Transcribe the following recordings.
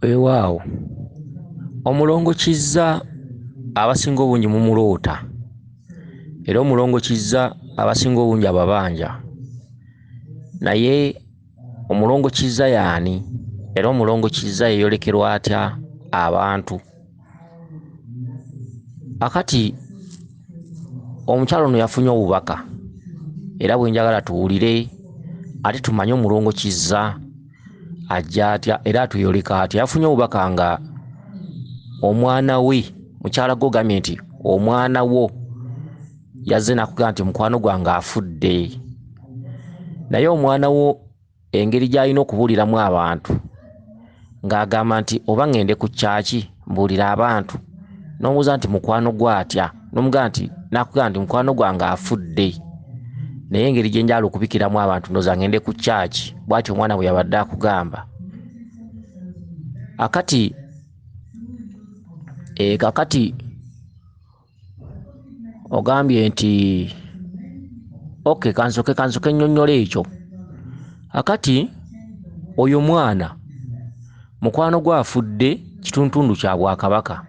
Weewaawo Omulongo Kizza abasinga obungi mumuloota era Omulongo Kizza abasinga obungi ababanja naye Omulongo Kizza y'ani era Omulongo Kizza yeeyolekerwa atya abantu? Akati omukyala ono yafunye obubaka era bwe njagala tuwulire ate tumanye Omulongo Kizza ajja atya era atweyoleka atya. Yafunye obubaka nga omwana we, mukyala gwe ogambye nti omwana wo yazze n'akugamba nti mukwano gwange afudde, naye omwana wo engeri gy'alina okubuuliramu abantu ng'agamba nti oba ŋŋende ku kyaki mbuulire abantu, n'omubuuza nti mukwano gwo atya, n'omugamba nti n'akugamba nti mukwano gwange afudde, naye engeri gye njagala okubikiramu abantu ndowooza ŋŋende ku kyaki, bw'atyo omwana bwe yabadde akugamba. Akati kakati ogambye nti okay, kansoke nnyonnyole ekyo. Akati oyo mwana mukwano gwe afudde kituntundu kya Bwakabaka,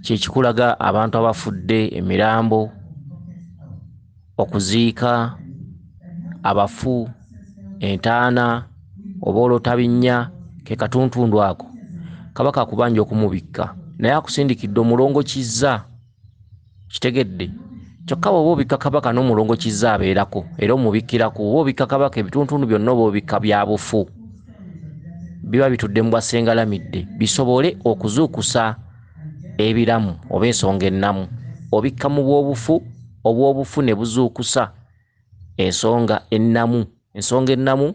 kye kikulaga abantu abafudde, emirambo, okuziika abafu, entaana oba oloota binnya, ke katuntundu ako. Kabaka akubanja okumubikka naye akusindikidde Omulongo Kizza, kitegedde? Kyokka bw'oba obikka Kabaka n'Omulongo Kizza abeerako era omubikkirako. Bw'oba obikka Kabaka ebituntundu byonna oba obikka bya bufu, biba bitudde mu bwasengalamidde bisobole okuzuukusa ebiramu oba ensonga ennamu. Obikka mu bw'obufu, obw'obufu ne buzuukusa ensonga ennamu. Ensonga ennamu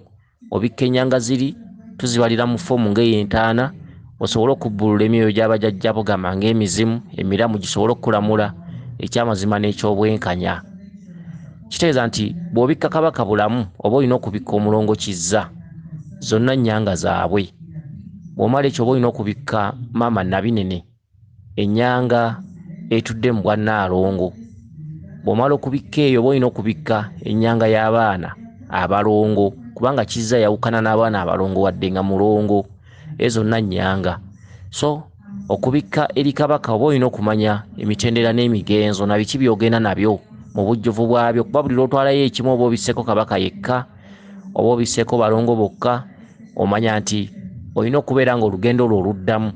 obikka ennyanga ziri tuzibalira mu foomu ng'ey'entaana osobole okubbulula emyoyo gy'abajjajjabo, gamba ng'emizimu emiramu gisobole okukulamula ekyamazima n'ekyobwenkanya. Kitegeeza nti bw'obikka Kabaka bulamu oba olina okubikka Omulongo Kizza, zonna nnyanga zaabwe. Bw'omala ekyo oba olina okubikka Maama Nabinene, ennyanga etudde mu bwannaalongo. Bw'omala okubikka eyo oba olina okubikka ennyanga y'abaana abalongo, kubanga Kizza yawukana n'abaana abalongo wadde nga mulongo, ezo zonna nnyanga. So okubikka eri Kabaka oba olina okumanya emitendera n'emigenzo na biki by'ogenda nabyo mu bujjuvu bwabyo, kuba buli lw'otwalayo ekimu oba obisseeko Kabaka yekka oba obisseeko balongo bokka, omanya nti olina okubeera ng'olugendo olwo oluddamu,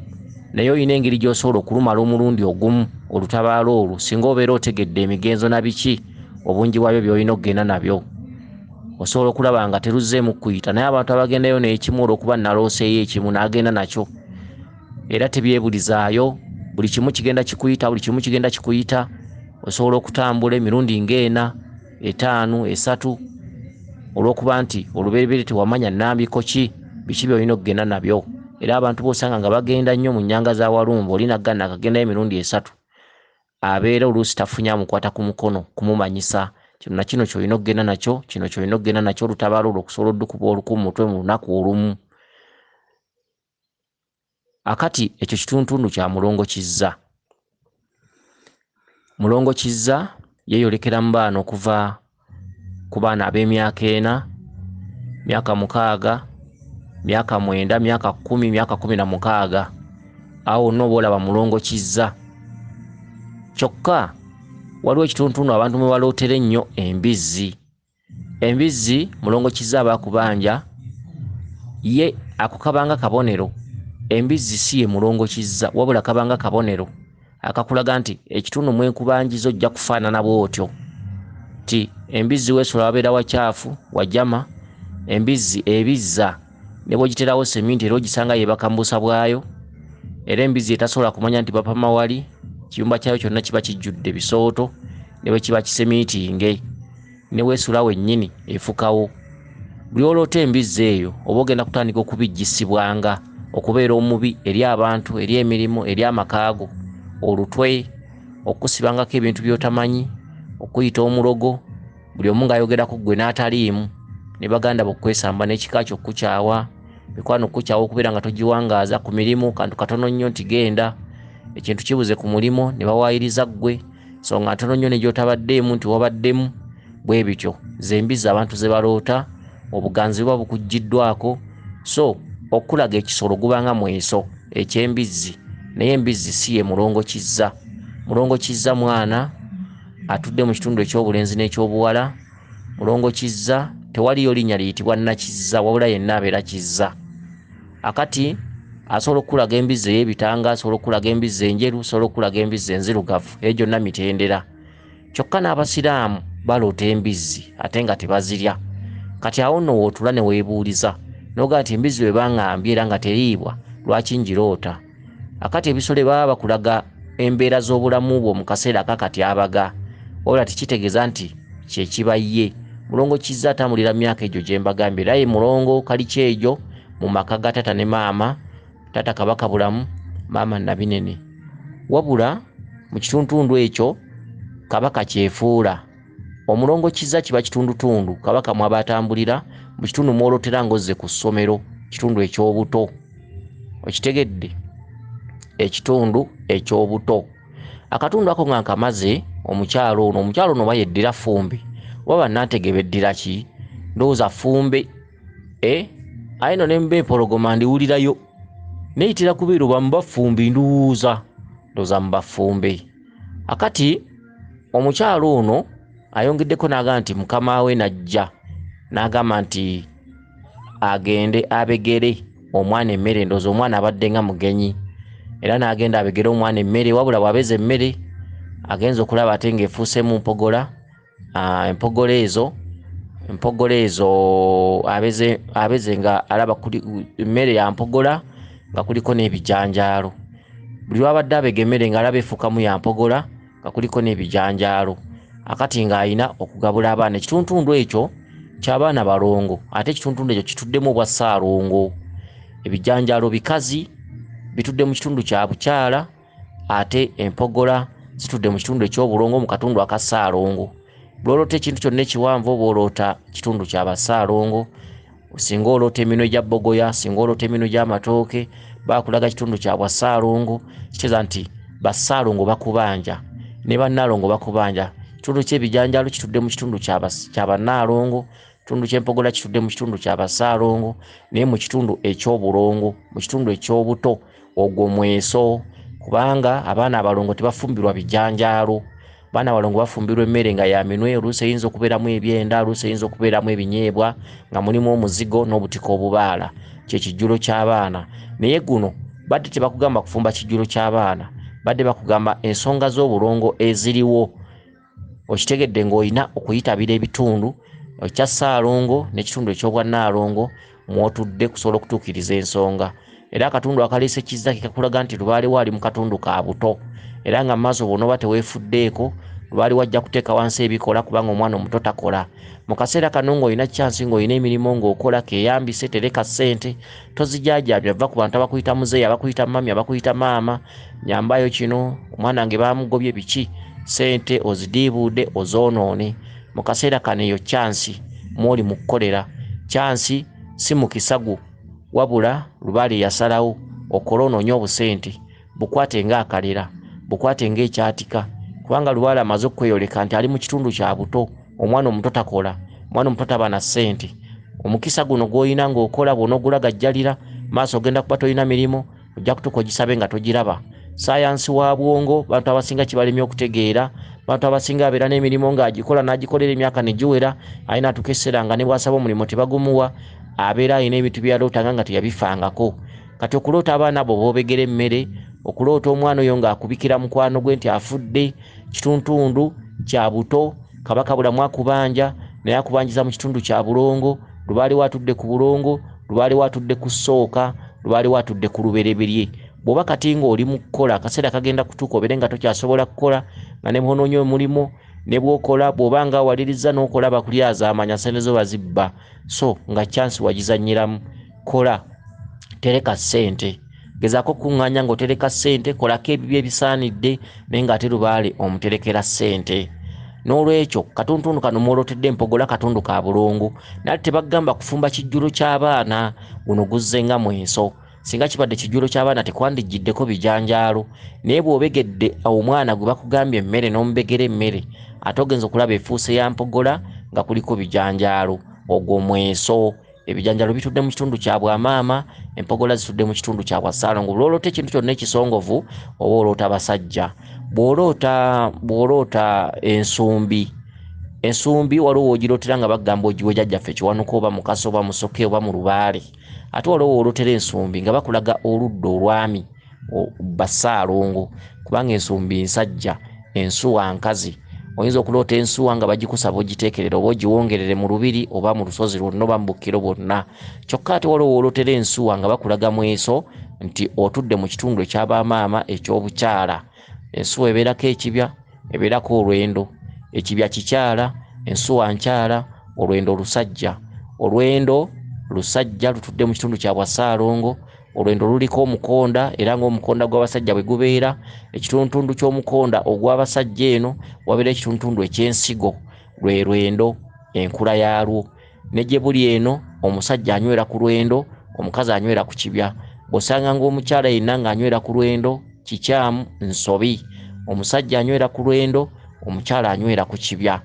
naye olina engeri gy'osobola okulumala omulundi ogumu olutabaalo olwo singa obeera otegedde emigenzo na biki obungi bwabyo by'olina okugenda nabyo, osobola okulaba nga teruzzeemu kukuyita. Naye abantu abagendayo n'ekimu olw'okuba nalooseeyo ekimu n'agenda nakyo era tebyebulizaayo, buli kimu kigenda kikuyita, buli kimu kigenda kikuyita. Osobola okutambula emirundi ng'ena, 5, 3 olw'okuba nti olubereberye tewamanya nnambiko ki, biki by'olina okugenda nabyo. Era abantu b'osanga nga bagenda nnyo mu nnyanga za Walumbe, oli n'agenda akagendayo emirundi 3, abeera oluusi tafunye amukwata ku mukono kumumanyisa kino na kino ky'olina okugenda nakyo, kino ky'olina okugenda nakyo, olutabaalo olwo okusobola oddukuba oluku mu mutwe mu lunaku olumu. Akati ekyo kituntundu kya Mulongo Kizza. Mulongo Kizza yeeyolekera mu baana okuva ku baana ab'emyaka 4, myaka 6, myaka 9, myaka 10, myaka 16. Awo wonna oba olaba Mulongo Kizza. Kyokka waliwo ekituntundu abantu mwe balootera ennyo embizzi. Embizzi Mulongo Kizza aba akubanja, ye ako kabanga kabonero. Embizzi si ye Mulongo Kizza, wabula kabanga kabonero akakulaga nti ekitundu mwe nkubanjiza ojja kufaanana bw'otyo. Ti embizzi weesula wabeera wakyafu, wajama, embizzi ebizza ne bw'ogiteerawo seminti era ogisanga yeebaka mu busa bwayo. Era embizzi etasobola kumanya nti bapama wali, kiyumba kyayo kyonna kiba kijjudde bisooto ne bwe kiba kisemiitinge, ne weesula wennyini efukawo. Buli oloota embizzi eyo oba ogenda kutandika okubijjisibwanga okubeera omubi eri abantu, eri emirimu, eri amaka go, olutwe, okusibangako ebintu by'otamanyi, okuyita omulogo, buli omu ng'ayogera ku ggwe n'ataliimu, ne baganda bo okwesamba n'ekika kyo okukukyawa, mikwano okukukyawa okubeera nga togiwangaaza ku mirimu, kantu katono nnyo nti genda, ekintu kibuze ku mulimu ne bawaayiriza ggwe, nsonga ntono nnyo ne gy'otabaddeemu nti wabaddemu, bwe bityo. Ze mbizzi abantu ze baloota, obuganzi buba bukuggiddwako. So Okulaga ekisolo gubanga mweso eky'embizzi, naye embizzi si ye Mulongo Kizza. Mulongo Kizza mwana atudde mu kitundu eky'obulenzi n'ekyobuwala. Mulongo Kizza tewaliyo linnya liyitibwa Nakizza, wabula yenna abeera Kizza. Akati asobola okulaga embizzi ey'ebitanga, asobola okulaga embizzi enjeru, asobola okulaga embizzi enzirugavu, eyo gyonna mitendera. Kyokka n'abasiraamu baloota embizzi ate nga tebazirya. Kati awo nno w'otuula ne weebuuliza n'ogamba nti embizzi bwe baŋŋambye era nga teriibwa, lwaki ngiroota? Akati ebisolo baba bakulaga embeera z'obulamu bwo mu kaseera akakatyabaga, wabula tekitegeeza nti kye kiba ye. Mulongo Kizza atambulira myaka egyo gye mbagambye, era ye Mulongo Kalikyejo mu maka ga tata ne maama, tata Kabaka Bulamu, maama Nabinene. Wabula mu kitundutundu ekyo Kabaka kyefuula. Omulongo Kizza kiba kitundutundu Kabaka mw'aba atambulira, mu kitundu mw'olotera ng'ozze ku ssomero, kitundu eky'obuto. Okitegedde? Ekitundu eky'obuto. Akatundu ako nga nkamaze, omukyalo ono oba yeddira Ffumbe, oba bannantege beddira ki? Ndowooza Ffumbe. Aye nno ne mba empologoma ndiwulirayo. Neyitira kubeera oba mu Baffumbi, ndowooza mu Baffumbe. Akati omukyalo ono ayongeddeko n'agamba nti mukama we n'ajja n'agamba nti agende abegere omwana emmere. Ndowooza omwana abadde nga mugenyi, era n'agenda abegere omwana emmere. Wabula bw'abeza emmere agenze okulaba ate ng'efuuseemu mpogola. Empogola ezo abeze nga alaba emmere ya mpogola nga kuliko n'ebijanjaalo. Buli lw'abadde abega emmere ng'alaba efuukamu ya mpogola nga kuliko n'ebijanjaalo. Akati ng'alina okugabula abaana. Ekitundutundu ekyo ky'abaana balongo, ate ekitundutundu ekyo kituddemu obwa Ssaalongo. Ebijanjaalo bikazi bitudde mu kitundu kya bukyala, ate empogola zitudde mu kitundu eky'obulongo mu katundu aka Ssaalongo. Bw'oloota ekintu kyonna ekiwanvu oba oloota kitundu kya Bassaalongo. Singa oloota eminwe gya bbogoya, singa oloota eminwe gy'amatooke, baakulaga kitundu kya bwa Ssaalongo. Kitegeeza nti Bassaalongo bakubanja ne Bannaalongo bakubanja. Ekitundu ky'ebijanjaalo kitudde mu kitundu kya Bannaalongo, ekitundu ky'empogola kitudde mu kitundu kya Bassaalongo, naye mu kitundu eky'obulongo, mu kitundu eky'obuto, ogwo mweso. Kubanga abaana abalongo tebafumbirwa bijanjaalo. Abaana abalongo bafumbirwa emmere nga ya minwe, oluusi eyinza okubeeramu ebyenda, oluusi eyinza okubeeramu ebinyeebwa nga mulimu omuzigo n'obutiko obubaala. Kye kijjulo ky'abaana. Naye guno badde tebakugamba kufumba kijjulo ky'abaana, badde bakugamba ensonga z'obulongo eziriwo. Okitegedde ng'olina okuyitabira ebitundu ekya Ssaalongo n'ekitundu eky'obwannaalongo mw'otudde kusobola okutuukiriza ensonga. Era akatundu akaleese Kizza ke kakulaga nti lubaale we ali mu katundu ka buto, era nga mu maaso bw'onooba teweefuddeeko lubaale we ajja kuteeka wansi ebikola, kubanga omwana omuto takola. Mu kaseera kano ng'olina chance, ng'olina emirimu ng'okola, keeyambise, tereka ssente, tozijaajaamya. Va ku bantu abakuyita muzeeyi, abakuyita mami, abakuyita maama, nyambayo kino, omwana wange baamugobye biki, ssente ozidiibuudde ozoonoone. Mu kaseera kano eyo chance mw'oli mu kukolera. Chance si mukisa gwo, wabula lubaale yasalawo okole onoonye obusente, bukwate ng'akalera, bukwate ng'ekyatika, kubanga lubaale amaze okweyoleka nti ali mu kitundu kya buto. Omwana omuto takola, omwana omuto taba na ssente. Omukisa guno gw'olina ng'okola bw'onoogulagajjalira, maaso ogenda kuba tolina mirimu, ojja kutuuka ogisabe nga togiraba. Sayansi wa bwongo bantu abasinga kibalemye okutegeera. Bantu abasinga abeera n'emirimu ng'agikola n'agikolera emyaka ne giwera, alina atuuka ekiseera nga ne bw'asaba omulimu tebagumuwa, abeera alina ebintu bye yalootanga nga teyabifangako. Kati okuloota abaana abo b'obegera emmere, okuloota omwana oyo ng'akubikira mukwano gwe nti afudde, kituntundu kya buto. Kabaka Bulamu akubanja, naye akubanjiza mu kitundu kya bulongo. Lubaale we atudde ku bulongo, lubaale we atudde ku ssooka, lubaale we atudde ku lubereberye. Bw'oba kati ng'oli mu kukola, akaseera kagenda kutuuka obeere nga tokyasobola kukola, nga ne bw'onoonya omulimu ne bw'okola, bw'oba nga awaliriza n'okola bakulyazaamanya, ssente zo bazibba. So nga chance wagizannyiramu. Kola, tereka ssente, gezaako okukuŋŋaanya ng'otereka ssente, kolako ebibyo ebisaanidde, naye ng'ate lubaale omuterekera ssente. N'olwekyo katuntundu kano mw'olootedde empogola katundu ka bulongo, naye tebagamba kufumba kijjulo ky'abaana, guno guzze nga mweso. Singa kibadde kijjulo ky'abaana tekwandijjiddeko bijanjaalo, naye bw'obegedde omwana gwe bakugambye emmere n'omubegera emmere, ate ogenza okulaba efuuse ya mpogola nga kuliko bijanjaalo, ogwo mweso. Ebijanjalo bitudde mu kitundu kya bwamaama, empogola zitudde mu kitundu kya bwassaalongo. Bw'oloota ekintu kyonna ekisongovu oba oloota basajja. Bw'oloota ensumbi, ensumbi waliwo w'ogirootera nga bagamba ogiwe jjajjaffe Kiwanuka oba Mukasa oba Musoke oba mu Lubaale. Ate waliwo w'olootera ensumbi nga bakulaga oludda olwami bassaalongo, kubanga ensumbi nsajja, ensuwa nkazi. Oyinza okuloota ensuwa nga bagikusaba ogiteekerere oba ogiwongerere mu lubiri oba mu lusozi lwonna oba mu bukkiro bwonna. Kyokka ate waliwo w'olootera ensuwa nga bakulaga mweso nti otudde mu kitundu eky'abamaama eky'obukyala. Ensuwa ebeerako ekibya, ebeerako olwendo. Ekibya kikyala, ensuwa nkyala, olwendo lusajja. Olwendo lusajja lutudde mu kitundu kya bwassaalongo. Olwendo luliko omukonda era ng'omukonda gw'abasajja bwe gubeera. Ekitundutundu ky'omukonda ogw'abasajja eno wabeera ekitundutundu eky'ensigo, lwe lwendo, enkula yaalwo. Ne gye buli eno omusajja anywera ku lwendo, omukazi anywera ku kibya. Bw'osanga ng'omukyala yenna ng'anywera ku lwendo, kikyamu, nsobi. Omusajja anywera ku lwendo, omukyala anywera ku kibya.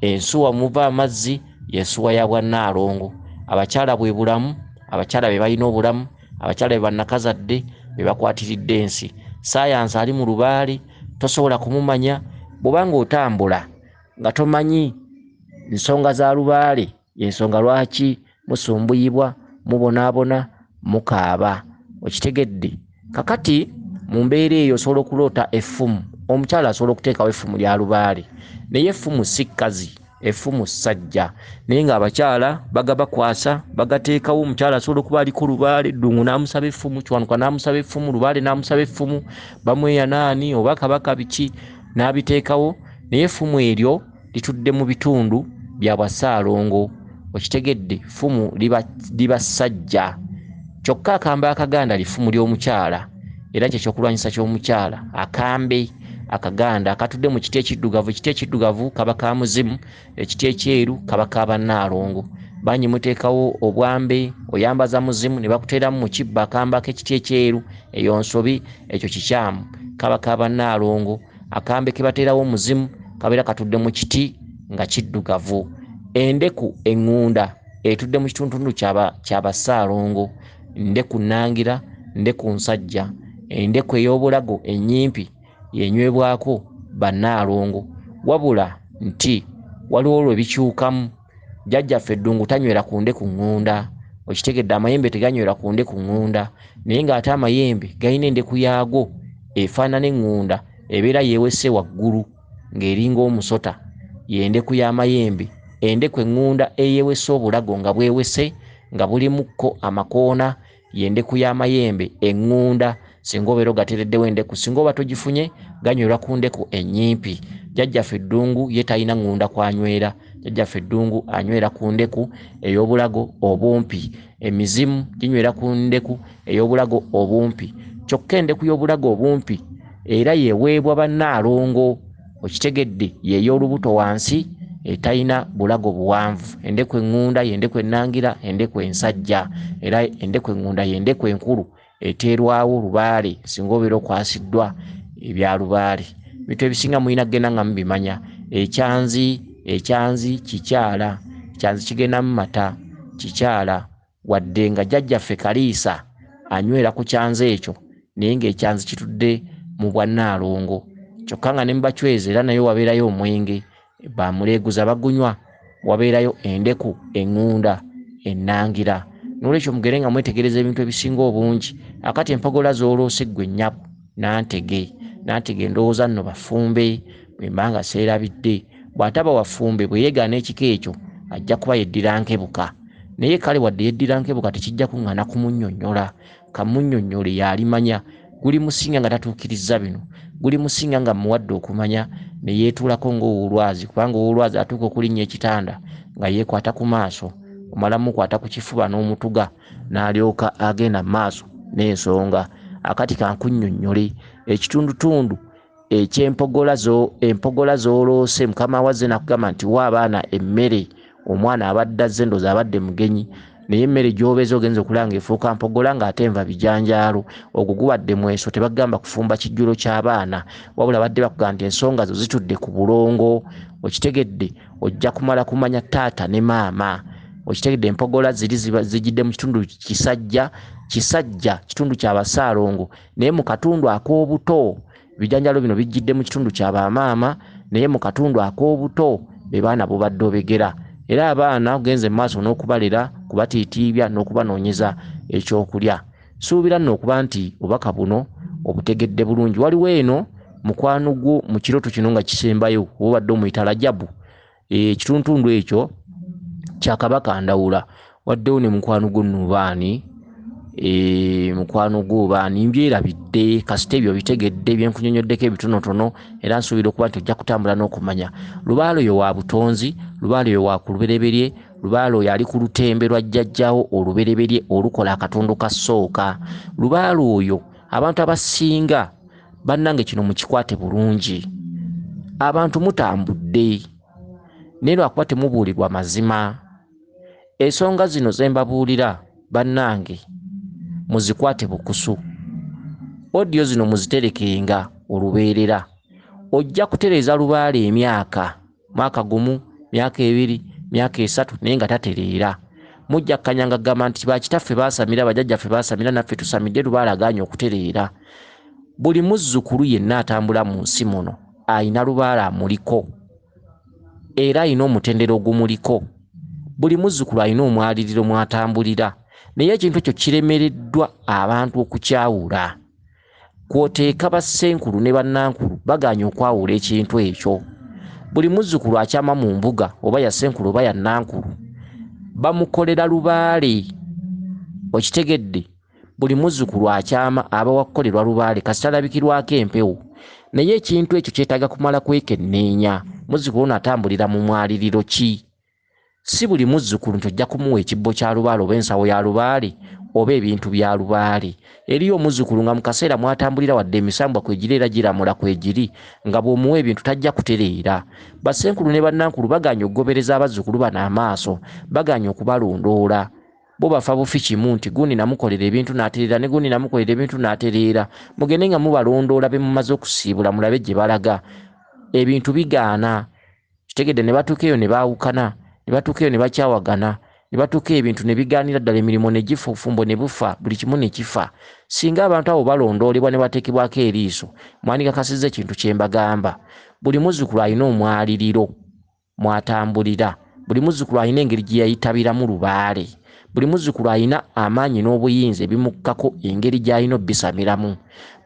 Ensuwa muva amazzi y'ensuwa ya bwannaalongo. Abakyala bwe bulamu, abakyala be balina obulamu, abakyala be bannakazadde, be bakwatiridde ensi. Saayansi ali mu lubaale, tosobola kumumanya. Bw'oba ng'otambula nga tomanyi nsonga za lubaale, y'ensonga lwaki musumbuyibwa, mubonaabona, mukaaba. Okitegedde? Kakati mu mbeera eyo osobola okuloota effumu. Omukyala asobola okuteekawo effumu lya lubaale, naye effumu si kkazi, effumu ssajja. Naye ng'abakyala bagabakwasa, bagateekawo. Omukyala asobola okuba aliko lubaale, Ddungu n'amusaba effumu, Kiwanuka n'amusaba effumu, Lubaale n'amusaba effumu, bamweya naani oba kabaka biki n'abiteekawo. Naye effumu eryo litudde mu bitundu bya bwassaalongo. Okitegedde? Ffumu liba ssajja. Kyokka akambe akaganda lifumu ly'omukyala, era kye kyokulwanyisa ky'omukyala. Akambe akaganda akatudde mu kiti ekiddugavu. Ekiti ekiddugavu kaba ka muzimu, ekiti ekyeru kaba ka bannaalongo. Bangi muteekawo obwambe, oyambaza muzimu ne bakuteeramu mu kibbo akambe ak'ekiti ekyeru. Eyo nsobi, ekyo kikyamu. Kaba ka bannaalongo. Akambe ke bateerawo omuzimu kabeera katudde mu kiti nga kiddugavu. Endeku eŋŋunda etudde mu kitundutundu kya bassaalongo. Ndeku nnangira, ndeku nsajja. Endeku ey'obulago ennyimpi yenywebwako bannaalongo. Wabula nti waliwo lwe bikyukamu. Jjajjaffe Ddungu tanywera ku ndeku ŋŋunda. Okitegedde? Amayembe teganywera ku ndeku ŋŋunda, naye ng'ate amayembe galina endeku yaago efaanana eŋŋunda, ebeera yeewese waggulu ng'eringa omusota. Y'endeku y'amayembe. Endeku eŋŋunda eyeewese obulago nga bwewese nga bulimukko amakoona, y'endeku y'amayembe eŋŋunda. Singa obeera ogateereddewo endeku, singa oba togifunye, ganywerwa ku ndeku ennyimpi. Jjajjaffe Ddungu ye talina ŋŋunda kw'anywera. Jjajjaffe Ddungu anywera ku ndeku ey'obulago obumpi. Emizimu ginywera ku ndeku ey'obulago obumpi. Kyokka endeku y'obulago obumpi era yeeweebwa bannaalongo. Okitegedde? Y'ey'olubuto wansi etalina bulago buwanvu. Endeku eŋŋunda y'endeku ennangira, endeku ensajja. Era endeku eŋŋunda y'endeku enkulu eteerwawo lubaale singa obeera okwasiddwa ebya lubaale. Ebintu ebisinga mulina kugenda nga mubimanya. Ekyanzi, ekyanzi kikyala, ekyanzi kigenda mu mata, kikyala. Wadde nga jjajjaffe Kaliisa anywera ku kyanzi ekyo, naye ng'ekyanzi kitudde mu bwannaalongo. Kyokka nga ne mu bachwezi era nayo wabeerayo omwenge, bamuleeguza bagunywa, wabeerayo endeku eŋŋunda ennangira. Noolwekyo mugere nga mwetegereza ebintu ebisinga obungi. Akati empogola z'oloose ggwe nnyabo, Nantege. Nantege ndowooza nno bafumbe, bwe mba nga seerabidde. Bw'ataba wafumbe bwe yeegaana ekika ekyo, ajja kuba yeddira nkebuka. Naye kale wadde yeddira nkebuka tekijja kuŋŋaana kumunnyonnyola. Kamunnyonnyole y'alimanya. Guli musinga nga tatuukirizza bino, guli musinga nga mmuwadde okumanya ne yeetuulako ng'ow'olwazi, kubanga ow'olwazi atuuka okulinnya ekitanda nga yeekwata ku maaso, omala mukwata ku kifuba n'omutuga n'alyoka agenda mu maaso n'ensonga. Akati kankunnyonnyole ekitundutundu eky'empogola empogola z'oloose. Mukama wazze n'akugamba nti wa abaana emmere. Omwana abadde azze ndowooza abadde mugenyi, naye emmere gy'obeeza ogenza okulaba ng'efuuka mpogola ng'ate enva bijanjaalo. Ogwo gubadde mweso. Tebagamba kufumba kijjulo ky'abaana, wabula badde bakugamba nti ensonga zo zitudde ku bulongo. Okitegedde? Ojja kumala kumanya taata ne maama. Okitegedde, empogola ziri zijjidde mu kitundu kisajja, kisajja kitundu kya basaalongo, naye mu katundu ak'obuto. Ebijanjaalo bino bijjidde mu kitundu kya bamaama, naye mu katundu ak'obuto be baana bobadde obegera. Era abaana ogenze mu maaso n'okubalera, kubatiitiibya n'okubanoonyeza ekyokulya. Suubira nno okuba nti obubaka buno obutegedde bulungi. Waliwo eno mukwano gwo mu kirooto kino nga kisembayo, oba obadde omuyita Rajabu, ekituntundu ekyo kya Kabaka Ndawula. Waddewo ne mukwano gwo Nubaani, mukwano gwo baani mbyerabidde, kasita ebyo bitegedde byenkunyonyoddeko ebitonotono, era nsuubira okuba nti ojja kutambula n'okumanya. Lubaale oyo wa butonzi, lubaale oyo wa ku lubereberye, lubaale oyo ali ku lutembe lwa jjajjaawo olubereberye olukola akatundu ka ssooka. Lubaale oyo abantu abasinga bannange kino mukikwate bulungi. Abantu mutambudde, naye lwakuba temubuulirwa mazima. Ensonga zino ze mbabuulira bannange muzikwate bukusu. Odiyo zino muziterekenga olubeerera. Ojja kutereeza lubaale emyaka, mwaka gumu, myaka ebiri, myaka esatu, naye nga tatereera. Mujja kkanyanga kugamba nti bakitaffe baasamira, bajjajjaffe baasamira, naffe tusamidde, lubaale agaanye okutereera. Buli muzzukulu yenna atambula mu nsi muno ayina lubaale amuliko, era ayina omutendera ogumuliko. Buli muzzukulu ayina omwaliriro mw'atambulira, naye ekintu ekyo kiremereddwa abantu okukyawula. Kw'oteeka bassenkulu ne bannankulu bagaanye okwawula ekintu ekyo. Buli muzzukulu akyama mu mbuga oba ya ssenkulu oba ya nnankulu bamukolera lubaale. Okitegedde, buli muzzukulu akyama aba wa kukolerwa lubaale kasita alabikirwako empewo. Naye ekintu ekyo kyetaaga kumala kwekenneenya. Muzzukulu ono atambulira mu mwaliriro ki? Si buli muzzukulu nti ojja kumuwa ekibbo kya lubaale oba ensawo ya lubaale oba ebintu bya lubaale. Eriyo omuzzukulu nga mu kaseera mw'atambulira wadde emisambwa kwegiri era giramula kwegiri, nga bw'omuwa ebintu tajja kutereera. Bassenkulu ne bannankulu bagaanye okugobereza abazzukulu bano amaaso, bagaanye okubalondoola. Bo bafa bufi kimu nti gundi namukolera ebintu n'atereera, ne gundi namukolera ebintu n'atereera. Mugende nga mubalondoola be mumaze okusiibula mulabe gye balaga. Ebintu bigaana. Kitegedde, ne batuuka eyo ne baawukana, ne batuuka eyo ne bakyawagana, ne batuuka ebintu ne bigaanira ddala, emirimu ne gifa, obufumbo ne bufa, buli kimu ne kifa. Singa abantu abo balondoolebwa ne bateekebwako eriiso, mwandikakasizza ekintu kye mbagamba. Buli muzzukulu alina omwaliriro mw'atambulira. Buli muzzukulu alina engeri gye yayitabiramu lubaale. Buli muzzukulu alina amaanyi n'obuyinza ebimukkako engeri gy'alina obbisamiramu.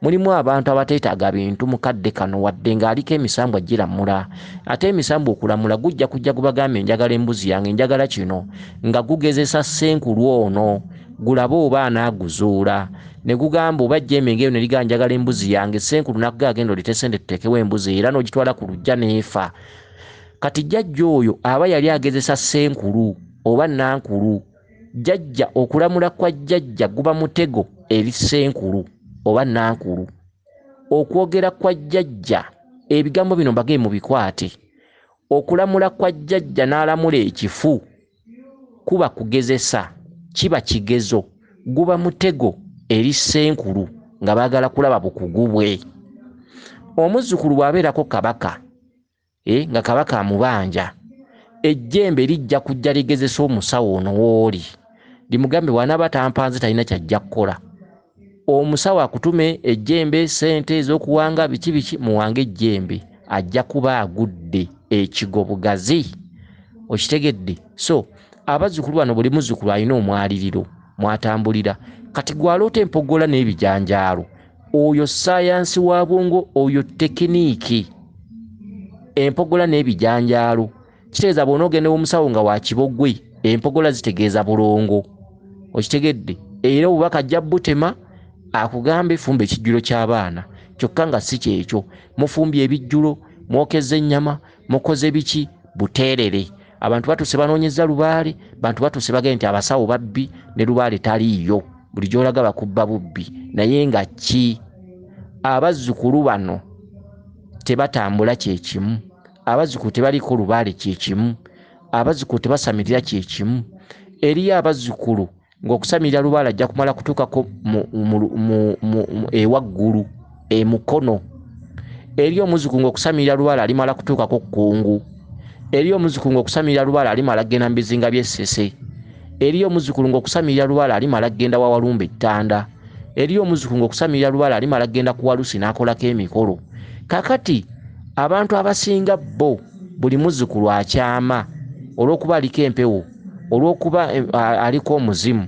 Mulimu abantu abateetaaga bintu mu kadde kano wadde ng'aliko emisambwa giramula. Ate emisambwa okulamula gujja kujja gubagambe njagala embuzi yange, njagala kino, nga gugezesa ssenkulu ono gulabe oba anaaguzuula. Ne gugamba oba jjembe ng'eyo ne ligamba njagala embuzi yange, ssenkulu n'akugamba agenda oleete ssente tuteekewo embuzi era n'ogitwala ku luggya n'efa. Kati jjajja oyo aba yali agezesa ssenkulu oba nnankulu. Jjajja okulamula kwa jjajja guba mutego eri ssenkulu oba nnankulu. Okwogera kwa jjajja, ebigambo bino mbage mubikwate. Okulamula kwa jjajja n'alamula ekifu kuba kugezesa, kiba kigezo, guba mutego eri ssenkulu nga baagala kulaba bukugu bwe. Omuzzukulu bw'abeerako kabaka, nga kabaka amubanja, ejjembe lijja kujja ligezesa omusawo ono w'oli, limugambe bw'anaaba tampanze talina ky'ajja kukola. Omusawo akutume ejjembe, ssente ez'okuwanga biki biki, muwange ejjembe, ajja kuba agudde ekigo bugazi. Okitegedde? So abazzukulu bano buli muzzukulu alina omwaliriro mw'atambulira. Kati gw'aloota empogola n'ebijanjaalo, oyo ssaayansi wa bwongo, oyo tekiniki. Empogola n'ebijanjaalo kitegeeza bw'onoogenda ew'omusawo nga wa kibogwe, empogola zitegeeza bulongo. Okitegedde? Era obubaka ajja butema akugambe fumba ekijjulo ky'abaana, kyokka nga si kyekyo. Mufumbye ebijjulo, mwokezza ennyama, mukoze biki, buteerere. Abantu batuuse banoonyezza lubaale, bantu batuuse bagende nti abasawo babbi ne lubaale taliiyo, buli gy'olaga bakubba bubbi. Naye nga ki? Abazzukulu bano tebatambula kye kimu, abazzukulu tebaliko lubaale kye kimu, abazzukulu tebasamirira kye kimu. Eriyo abazzukulu ng'okusamirira lubaale ajja kumala kutuukako ewaggulu emukono. Eriyo omuzzukulu ng'okusamirira lubaale alimala kutuukako kkungu. Eriyo omuzzukulu ng'okusamirira lubaale alimala kugenda mu bizinga by'Essese. Eriyo omuzzukulu ng'okusamirira lubaale alimala kgenda wa Walumbe ettanda. Eriyo omuzzukulu ng'okusamirira lubaale alimala kgenda ku Walusi n'akolako emikolo. Kakati abantu abasinga bo buli muzzukulu akyama olw'okuba aliko empewo, olw'okuba aliko omuzimu,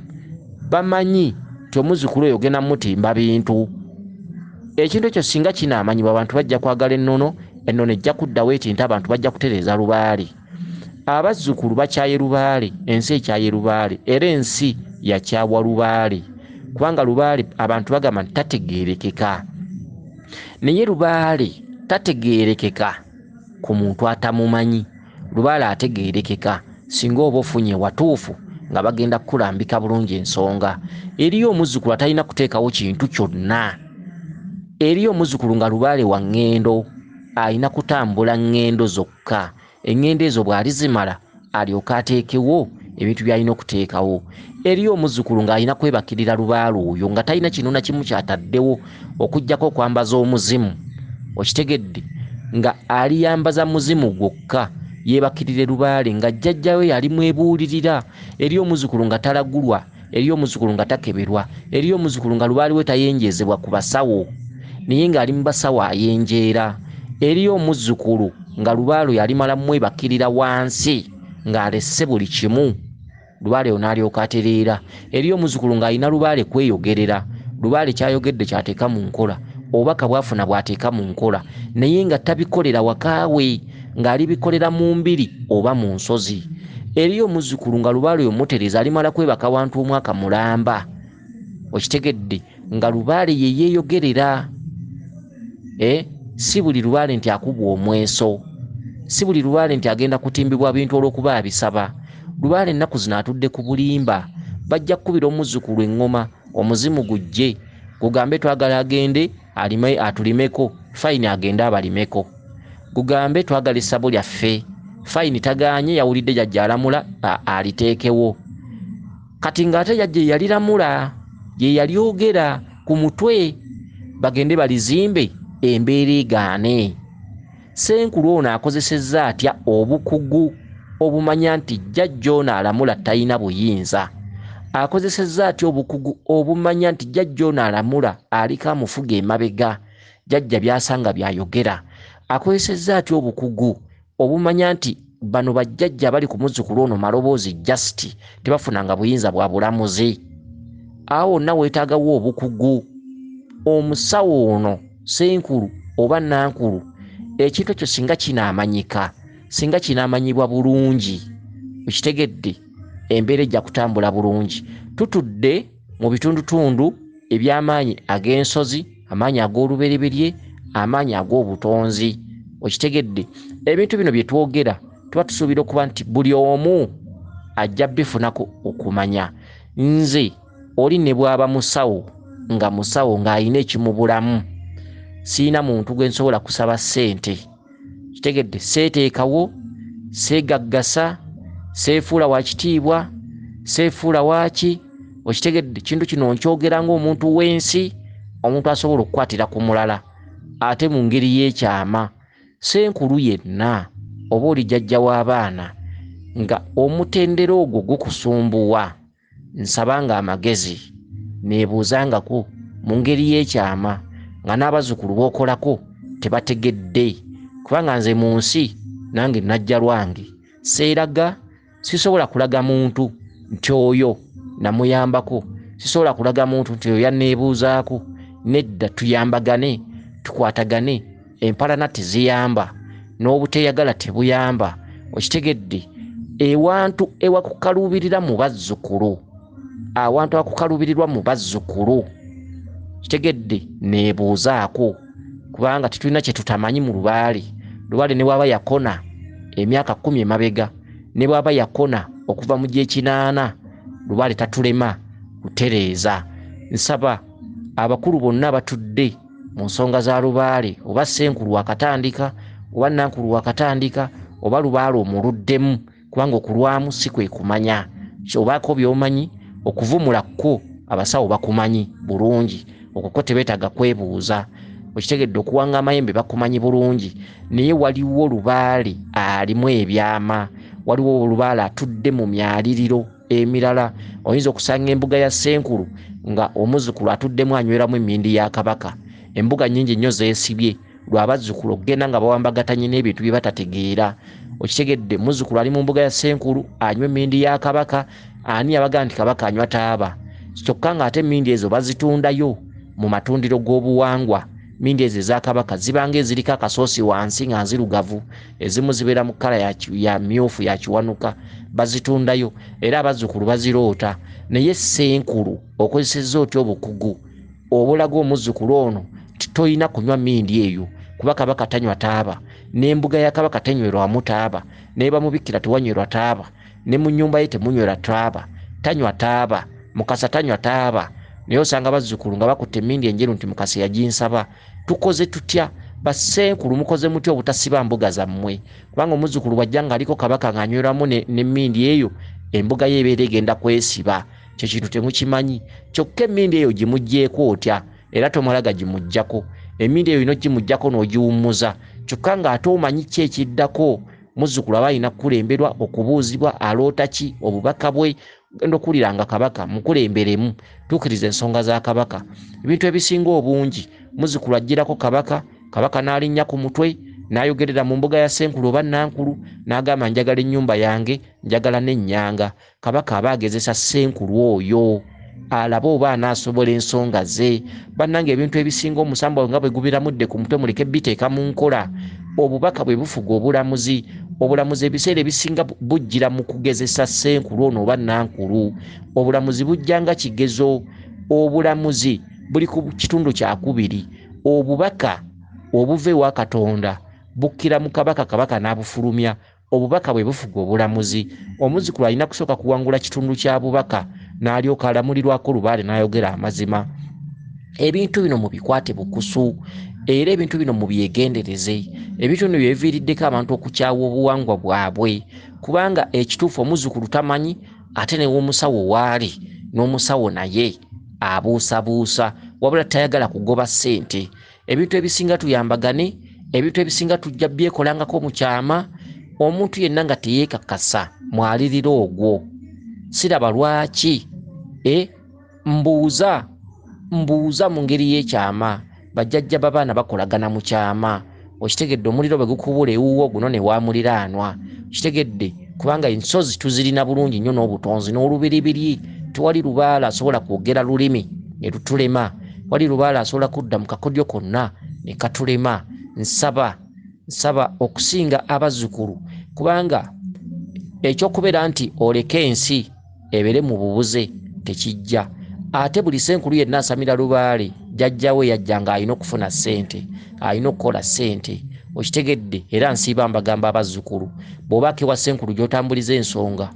bamanyi nti omuzzukulu oyo ogenda mutimba bintu. Ekintu ekyo singa kinaamanyibwa, abantu bajja kwagala ennono, ennono ejja kuddawo eti nti abantu bajja kutereeza lubaale. Abazzukulu bakyaye lubaale, ensi ekyaye lubaale, era ensi yakyawa lubaale, kubanga lubaale abantu bagamba nti tategeerekeka. Naye lubaale tategeerekeka ku muntu atamumanyi. Lubaale ategeerekeka singa oba ofunye watuufu nga bagenda kukulambika bulungi ensonga. Eriyo omuzzukulu atalina kuteekawo kintu kyonna. Eriyo omuzzukulu nga lubaale wa ŋŋendo, alina kutambula ŋŋendo zokka. Eŋŋendo ezo bw'alizimala alyoke ateekewo ebintu by'alina okuteekawo. Eriyo omuzzukulu ng'alina kwebakirira lubaale oyo nga talina kino na kimu ky'ataddewo okuggyako okwambaza omuzimu. Okitegedde? Nga aliyambaza muzimu gwokka, yeebakirire lubaale nga jjajjawe yali mwebuulirira. Eriyo omuzzukulu nga talagulwa, eriyo omuzzukulu nga takeberwa, eriyo omuzzukulu nga lubaale we tayenjeezebwa ku basawo, naye ng'ali mu basawo ayenjeera. Eriyo omuzzukulu nga lubaale yalimala mwebakirira wansi ng'alese buli kimu, lubaale ono n'alyoka atereera. Eriyo omuzzukulu ng'alina lubaale kweyogerera, lubaale ky'ayogedde ky'ateeka mu nkola, obubaka bw'afuna bw'ateeka mu nkola, naye nga tabikolera wakaawe, ng'alibikolera mu mbiri oba mu nsozi. Eriyo omuzzukulu nga lubaale oyo mutereeza alimala kwebaka wantu omwaka mulamba. Okitegedde? Nga lubaale ye yeeyogerera. Si buli lubaale nti akubwa omweso, si buli lubaale nti agenda kutimbibwa bintu olw'okuba abisaba. Lubaale ennaku zino atudde ku bulimba. Bajja kukubira omuzzukulu eŋŋoma, omuzimu gujje gugambe twagala agende alime atulimeko, fayini agende abalimeko. Gugambe twagala essabo lyaffe, fayini tagaanye, yawulidde jjajja alamula aliteekewo. Kati ng'ate jjajja yaliramula, ye yalyogera ku mutwe, bagende balizimbe embeera egaane. Ssenkulu ono akozesezza atya obukugu obumanya nti jjajja ono alamula talina buyinza? Akozesezza atya obukugu obumanya nti jjajja ono alamula aliko amufuga emabega, jjajja by'asanga by'ayogera? Akozesezza atya obukugu obumanya nti bano bajjajja abali ku muzzukulu ono maloboozi just tebafunanga buyinza bwa bulamuzi? Awo wonna weetaagawo obukugu. Omusawo ono ssenkulu oba nankulu, ekintu ekyo singa kinaamanyika, singa kinaamanyibwa bulungi, okitegedde, embeera ejja kutambula bulungi. Tutudde mu bitundutundu eby'amaanyi ag'ensozi, amaanyi ag'olubereberye, amaanyi ag'obutonzi. Okitegedde? Ebintu bino bye twogera tuba tusuubira okuba nti buli omu ajja bifunako okumanya. Nze oli ne bw'aba musawo, nga musawo ng'alina ekimubulamu, siina muntu gwe nsobola kusaba ssente. Kitegedde? Seeteekawo, seegaggasa, seefuula wa kitiibwa, seefuula waaki. Okitegedde? Kintu kino nkyogera ng'omuntu w'ensi, omuntu asobola okukwatira ku mulala ate mu ngeri y'ekyama. Ssenkulu yenna oba oli jjajja w'abaana nga omutendera ogwo gukusumbuwa, nsabanga amagezi, neebuuzangako mu ngeri y'ekyama nga n'abazzukulu b'okolako tebategedde. Kubanga nze mu nsi nange najja lwange, seeraga, sisobola kulaga muntu nti oyo namuyambako, sisobola kulaga muntu nti oyo yanneebuuzaako. Nedda, tuyambagane, tukwatagane. Empalana teziyamba, n'obuteeyagala tebuyamba. Okitegedde? Ewantu ewakukaluubirira mu bazzukulu, awantu awakukaluubirirwa mu bazzukulu, kitegedde, neebuuzaako, kubanga tetulina kye tutamanyi mu lubaale. Lubaale ne bw'aba yakona emyaka 10 emabega, ne bw'aba yakona okuva mu gy'ekinaana, lubaale tatulema kutereeza. Nsaba abakulu bonna abatudde mu nsonga za lubaale, oba ssenkulu wakatandika, oba nankulu wakatandika, oba lubaale omuluddemu, kubanga okulwamu si kwe kumanya. Obaako by'omanyi, okuvumula kwo abasawo bakumanyi bulungi, okwo ko tebeetaaga kwebuuza. Okitegedde? Okuwanga amayembe bakumanyi bulungi, naye waliwo lubaale alimu ebyama, waliwo lubaale atudde mu myaliriro emirala. Oyinza okusanga embuga ya ssenkulu nga omuzzukulu atuddemu anyweramu emmindi ya kabaka. Embuga nnyingi nnyo zeesibye lwabazzukulu okugenda nga bawambagatanye n'ebintu bye batategeera. Okitegedde, muzzukulu ali mu mbuga ya ssenkulu anywa emmindi ya kabaka. Ani yabaga nti kabaka anywa taaba? Kyokka ng'ate emmindi ezo bazitundayo mu matundiro g'obuwangwa. Mmindi ezo eza kabaka zibanga eziriko akasoosi wansi nga nzirugavu, ezimu zibeera mu kkala ya myufu ya kiwanuka, bazitundayo era abazzukulu baziroota. Naye ssenkulu okozesezza otya obukugu obulaga omuzzukulu ono nti toyina kunywa mmindi eyo, kuba kabaka tanywa taaba, n'embuga ya kabaka tenywerwamu taaba, ne bamubikkira tewanywerwa taaba, ne mu nnyumba ye temunywera taaba, tanywa taaba, Mukasa tanywa taaba. Naye osanga bazzukulu nga bakutte emmindi enjeru nti Mukasa yaginsaba. Tukoze tutya? Bassenkulu mukoze mutya obutasiba mbuga zammwe? Kubanga omuzzukulu bw'ajja ng'aliko kabaka ng'anyweramu n'emmindi eyo, embuga ye ebeera egenda kwesiba. Kye kintu temukimanyi. Kyokka emmindi eyo gimuggyeeko otya? Era tomala gagimuggyako. Emmindi eyo olina ogimuggyako n'ogiwummuza. Kyokka ng'ate omanyi ki ekiddako? Muzzukulu aba alina kukulemberwa, okubuuzibwa, aloota ki, obubaka bwe. Genda okuwulira nga kabaka mukulemberemu, tuukiriza ensonga za kabaka. Ebintu ebisinga obungi muzzukulu aggyirako kabaka, kabaka n'alinnya ku mutwe n'ayogerera mu mbuga ya ssenkulu oba nankulu n'agamba njagala ennyumba yange, njagala n'ennyanga. Kabaka aba agezesa ssenkulu oyo alabe oba anaasobola ensonga ze. Bannange ebintu ebisinga omusambwa nga bwe gubiramudde ku mutwe muleke biteeka mu nkola. Obubaka bwe bufuga obulamuzi. Obulamuzi ebiseera ebisinga bujjira mu kugezesa ssenkulu ono oba nankulu. Obulamuzi bujja nga kigezo. Obulamuzi buli ku kitundu kyakubiri. Obubaka obuva ewa Katonda bukkira mu kabaka, kabaka n'abufulumya. Obubaka bwe bufuga obulamuzi. Omuzzukulu alina kusooka kuwangula kitundu kya bubaka n'alyoka alamulirwako lubaale n'ayogera amazima. Ebintu bino mubikwate bukusu, era ebintu bino mubyegendereze. Ebintu bino byebiviiriddeko abantu okukyawa obuwangwa bwabwe, kubanga ekituufu omuzzukulu tamanyi, ate ne w'omusawo waali n'omusawo naye abuusabuusa, wabula tayagala kugoba ssente. Ebintu ebisinga tuyambagane, ebintu ebisinga tujja byekolangako mu kyama. Omuntu yenna nga teyeekakasa mwalirira ogwo, siraba lwaki mbuuza mu ngeri y'ekyama. Bajjajja b'abaana bakolagana mu kyama. Okitegedde, omuliro bwe gukubula ewuwo guno ne wamuliraanwa. Okitegedde, kubanga ensozi tuzirina bulungi nnyo n'obutonzi n'olubiribiri. Tewali lubaale asobola kwogera lulimi ne lutulema, wali lubaale asobola kudda mu kakodyo konna ne katulema. Nsaba okusinga abazzukulu, kubanga ekyokubeera nti oleke ensi ebeere mu bubuze tekijja. Ate buli ssenkulu yenna asamira lubaale, jjajjawe yajja ng'alina okufuna ssente, alina okukola ssente. Okitegedde, era nsiiba mbagamba abazzukulu, bw'obaako ewa ssenkulu gy'otambuliza ensonga,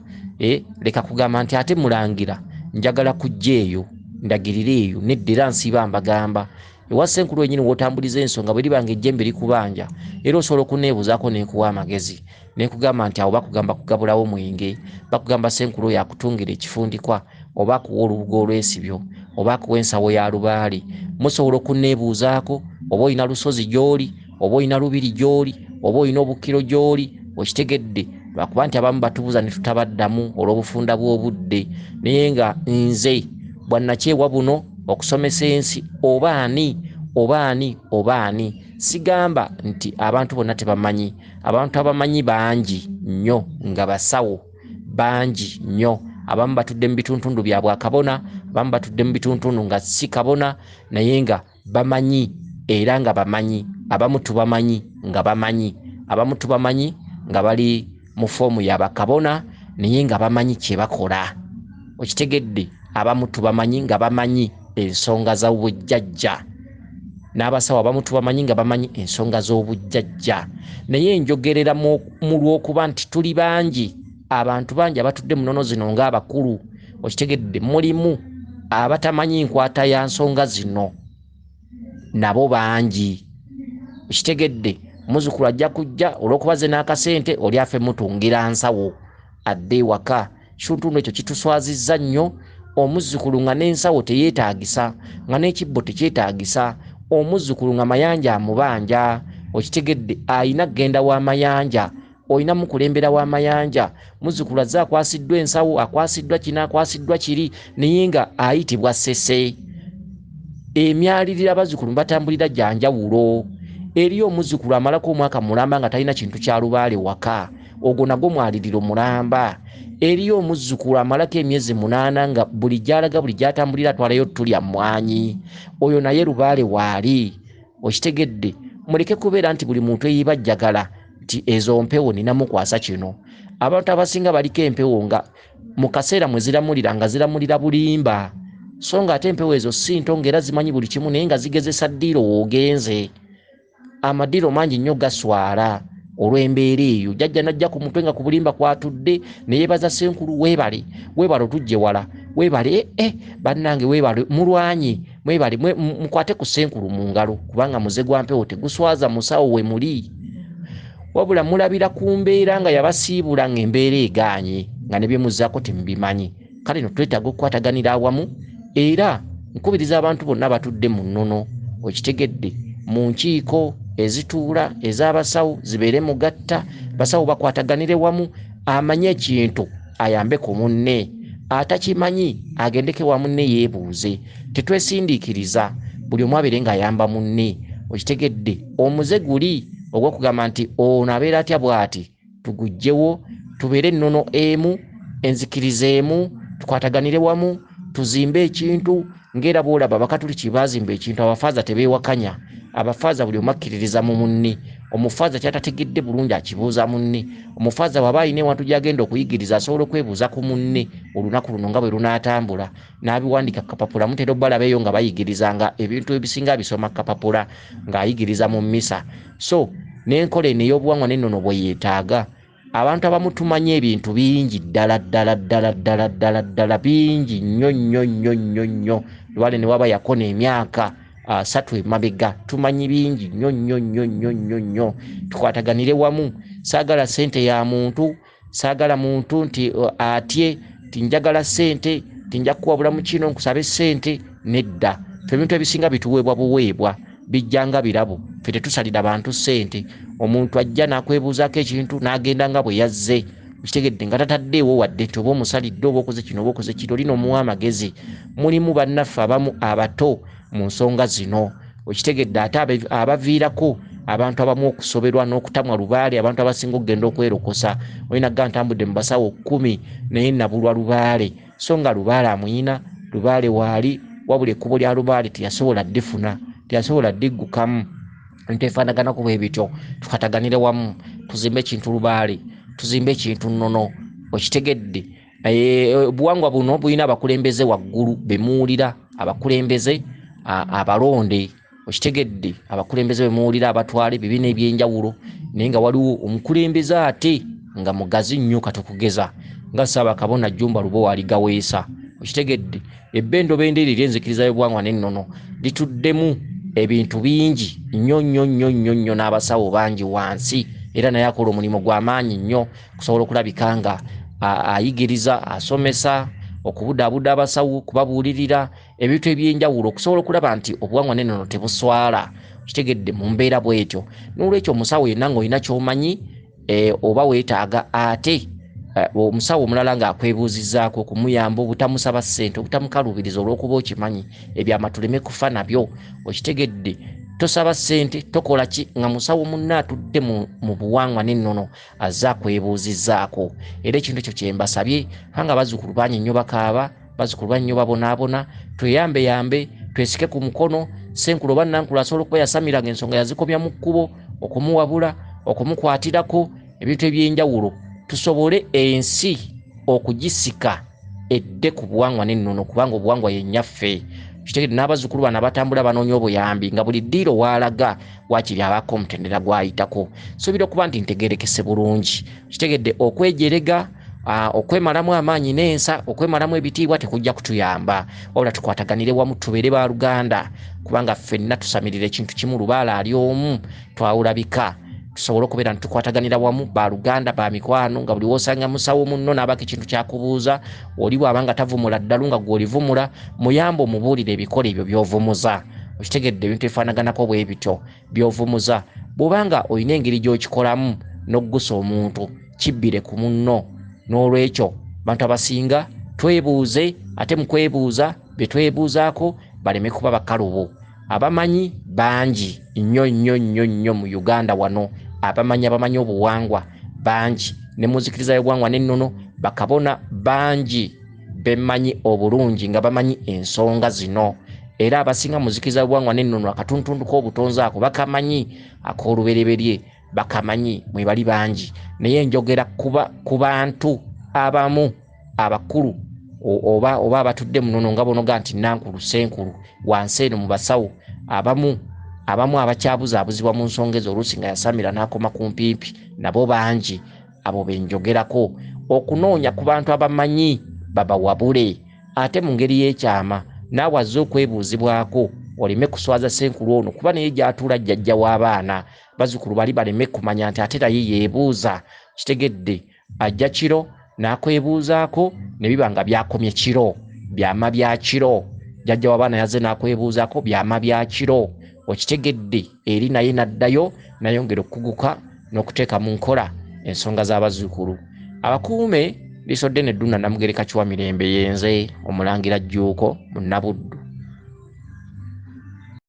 leka kugamba nti ate mulangira njagala kujja eyo ndagirire eyo. Nedda, era nsiiba mbagamba ewa ssenkulu wennyini w'otambuliza ensonga, bwe liba ng'ejjembe likubanja, era osobola okuneebuuzaako n'ekuwa amagezi n'ekugamba nti awo bakugamba kugabulawo mwenge, bakugamba ssenkulu oyo akutungira ekifundikwa, oba akuwa olubugo olw'esibyo, oba akuwa ensawo ya lubaale. Musobola okuneebuuzaako oba olina lusozi gy'oli, oba olina lubiri gy'oli, oba olina obukkiro gy'oli. Okitegedde, lwakuba nti abamu batubuuza ne tutabaddamu olw'obufunda bw'obudde. Naye nga nze bwannakyewa buno okusomesa ensi, oba ani oba ani oba ani, sigamba nti abantu bonna tebamanyi. Abantu abamanyi bangi nnyo, nga basawo bangi nnyo. Abamu batudde mu bituntundu bya bwakabona, abamu batudde mu bituntundu nga si kabona, naye nga bamanyi era nga bamanyi. Abamu tubamanyi nga bamanyi, abamu tubamanyi nga bali mu foomu ya bakabona, naye nga bamanyi kye bakola. Okitegedde, abamu tubamanyi nga bamanyi ensonga z'obujjajja, n'abasawo abamu tubamanyi nga bamanyi ensonga z'obujjajja. Naye njogerera mu lw'okuba nti tuli bangi, abantu bangi abatudde mu nnono zino ng'abakulu. Okitegedde, mulimu abatamanyi nkwata ya nsonga zino, nabo bangi. Okitegedde, muzzukulu ajja kujja olw'okuba ze n'akasente, oli afe mutungira nsawo adde ewaka. Ekitundu ekyo kituswazizza nnyo. Omuzzukulu nga n'ensawo teyeetaagisa, nga n'ekibbo tekyetaagisa, omuzzukulu nga Mayanja amubanja. Okitegedde, ayina kugenda wa Mayanja Olina mukulembera w'amayanja, muzzukulu azze akwasiddwa ensawo, akwasiddwa kino, akwasiddwa kiri, naye nga ayitibwa Ssese. Emyaliriro abazzukulu batambulira gya njawulo. Eriyo omuzzukulu amalako omwaka mulamba nga talina kintu kya lubaale waka, ogwo nagwo mwaliriro mulamba. Eriyo omuzzukulu amalako emyezi 8 nga buli gy'alaga, buli gy'atambulira atwalayo ttu lya mmwanyi, oyo naye lubaale waali. Okitegedde? Muleke kubeera nti buli muntu eyiba jjagala nti ezo mpewo ninamukwasa kino. Abantu abasinga baliko empewo nga mu kaseera mwe ziramulira nga ziramulira bulimba, so nga ate empewo ezo si nto ng'era zimanyi buli kimu, naye nga zigezesa ddiiro w'ogenze. Amaddiiro mangi nnyo gaswala olw'embeera eyo. Jjajja n'ajja ku mutwe nga ku bulimba kwatudde, ne yeebaza Ssenkulu, weebale, weebale otujje wala, weebale, bannange weebale, mulwanye, mwebale, mukwate ku Ssenkulu mu ngalo, kubanga muze gwa mpewo teguswaza musawo we muli. Wabula mulabira ku mbeera nga yabasiibula ng'embeera egaanye, nga ne bye muzzaako temubimanyi. Kale nno twetaaga okukwataganira awamu, era nkubiriza abantu bonna abatudde mu nnono, okitegedde, mu nkiiko ezituula ez'abasawo zibeere mugatta, basawo bakwataganire wamu, amanye ekintu ayambe ku munne, atakimanyi agendeke wa munne yeebuuze. Tetwesindiikiriza, buli omu abeere ng'ayamba munne. Okitegedde, omuze guli ogw'okugamba nti ono abeera atya bw'ati, tuguggyewo, tubeere ennono emu, enzikiriza emu, tukwataganire wamu, tuzimbe ekintu. Ng'era bw'olaba Abakatuliki baazimba ekintu, abafaaza tebeewakanya. Abafaaza buli omu akkiririza mu munne. Omufaaza ky'atategedde bulungi akibuuza munne. Omufaaza bw'aba alina ewantu gy'agenda okuyigiriza asobola okwebuuza ku munne olunaku luno nga bwe lunaatambula, n'abiwandiika ku kapapula. Mutera obbalaba eyo nga bayigiriza, nga ebintu ebisinga abisoma ku kapapula ng'ayigiriza mu mmisa. So n'enkola eno ey'obuwangwa n'ennono bwe yeetaaga. Abantu abamu tumanyi ebintu bingi ddala ddala ddala ddala ddala ddala bingi nnyo nnyo nnyo nnyo nnyo. Lubaale ne waba yakona emyaka 3 emabega, tumanyi bingi nnyo nnyo nnyo nnyo nnyo nnyo. Tukwataganire wamu. Saagala ssente ya muntu, saagala muntu nti atye nti njagala ssente, nti nja kukuwabula mu kino nkusabe ssente. Nedda, ffe ebintu ebisinga bituweebwa buweebwa, bijja nga birabo. Ffe tetusalira bantu ssente. Omuntu ajja n'akwebuuzaako ekintu n'agenda nga bwe yazze, okitegedde, nga tataddeewo wadde nti oba omusalidde oba okoze kino oba okoze kiri, olina omuwa amagezi. Mulimu bannaffe abamu abato mu nsonga zino, okitegedde, ate abaviirako abantu abamu okusoberwa n'okutamwa lubaale. Abantu abasinga okugenda okwerokosa, olina gga ntambudde mu basawo 10 naye nabulwa lubaale, so nga lubaale amuyina, lubaale waali, wabula ekkubo lya lubaale teyasobola ddifuna, teyasobola ddiggukamu. Ebintu ebifaanaganako bwe bityo. Tukwataganire wamu, tuzimbe ekintu lubaale, tuzimbe ekintu nnono, okitegedde. Obuwangwa buno bulina abakulembeze waggulu be muwulira, abakulembeze abalonde, okitegedde, abakulembeze be muwulira abatwala ebibiina eby'enjawulo, naye nga waliwo omukulembeze ate nga mugazi nnyo katukugeza nga Ssaabakabona Jjumba Lubowa Aligaweesa, okitegedde. Ebbendobendo eryo ery'enzikiriza y'obuwangwa n'ennono lituddemu ebintu bingi nnyo nnyo nnyo nnyo nnyo, n'abasawo bangi wansi, era naye akola omulimu gw'amaanyi nnyo okusobola okulabika nga ayigiriza, asomesa, okubudaabuda abasawo, okubabuulirira ebintu eby'enjawulo, okusobola okulaba nti obuwangwa n'ennono tebuswala, okitegedde, mu mbeera bw'etyo. Noolwekyo omusawo yenna ng'olina ky'omanyi, oba weetaaga ate omusawo omulala ng'akwebuuzizzaako okumuyamba, obutamusaba ssente, obutamukaluubiriza olw'okuba okimanyi ebyama tuleme kufa nabyo, okitegedde. Tosaba ssente, tokola ki, nga musawo munne atudde mu buwangwa n'ennono azze akwebuuzizzaako. Era ekintu ekyo kye mbasabye, kubanga bazzukulu bangi nnyo bakaaba, bazzukulu bangi nnyo babonaabona, tweyambeyambe, twesike ku mukono. Ssenkulu oba Nankulu asobola okuba yasamiranga ensonga yazikomya mu kkubo, okumuwabula, okumukwatirako ebintu eby'enjawulo, tusobole ensi okugisika edde ku buwangwa n'ennono, kubanga obuwangwa ye nnyaffe. Kitegedde, n'abazzukulu bano abatambula banoonya obuyambi nga buli ddiiro w'alaga waakiri abaako omutendera gw'ayitako. Nsuubira okuba nti ntegeerekese bulungi. Kitegedde, okwejerega, okwemalamu amaanyi n'ensa, okwemalamu ebitiibwa tekujja kutuyamba, wabula tukwataganire wamu, tubeere baluganda, kubanga ffenna tusamirira ekintu kimu. Lubaale ali omu, twawula bika, tusobole okubeera nti tukwataganira wamu, baluganda, ba mikwano, nga buli w'osanga musawo munno n'abaako ekintu ky'akubuuza, oli bw'aba nga tavumula ddalu nga gw'olivumula, muyambe omubuulire ebikola ebyo by'ovumuza. Okitegedde, ebintu ebifaanaganako bwe bityo by'ovumuza. Bw'oba nga olina engeri gy'okikolamu, n'oggusa omuntu kibbire ku munno. N'olwekyo bantu abasinga twebuuze, ate mu kwebuuza bye twebuuzaako baleme kuba bakalubo. Abamanyi bangi nnyo nnyo nnyo nnyo mu Uganda wano, abamanyi abamanyi obuwangwa bangi, ne mu nzikiriza y'obuwangwa n'ennono bakabona bangi bemmanyi obulungi nga bamanyi ensonga zino. Era abasinga mu nzikiriza y'obuwangwa n'ennono akatuntundu k'obutonzi ako bakamanyi, ak'olubereberye bakamanyi, mwebali bangi. Naye njogera ku bantu abamu abakulu oba abatudde mu nnono nga bonoga nti nankulu senkulu wansi eno mu basawo, abamu abakyabuzaabuzibwa mu nsonga ezo oluusi nga yasamira n'akoma ku mpimpi, nabo bangi. Abo be njogerako. Okunoonya ku bantu abamanyi babawabule, ate mu ngeri y'ekyama naawe azze okwebuuzibwako oleme kuswaza senkulu ono, kuba naye gy'atuula jjajja w'abaana, bazzukulu bali baleme kumanya nti ate naye yeebuuza. Kitegedde, ajja kiro n'akwebuuzaako ne biba nga byakomye kiro, byama bya kiro. Jjajja w'abaana yazze n'akwebuuzaako byama bya kiro, okitegedde, eri naye n'addayo n'ayongera okukuguka n'okuteeka mu nkola ensonga z'abazzukulu. Abakuume liisodde ne Dduna Namugereka Kiwa Mirembe, yenze Omulangira Jjuuko Munnabuddu.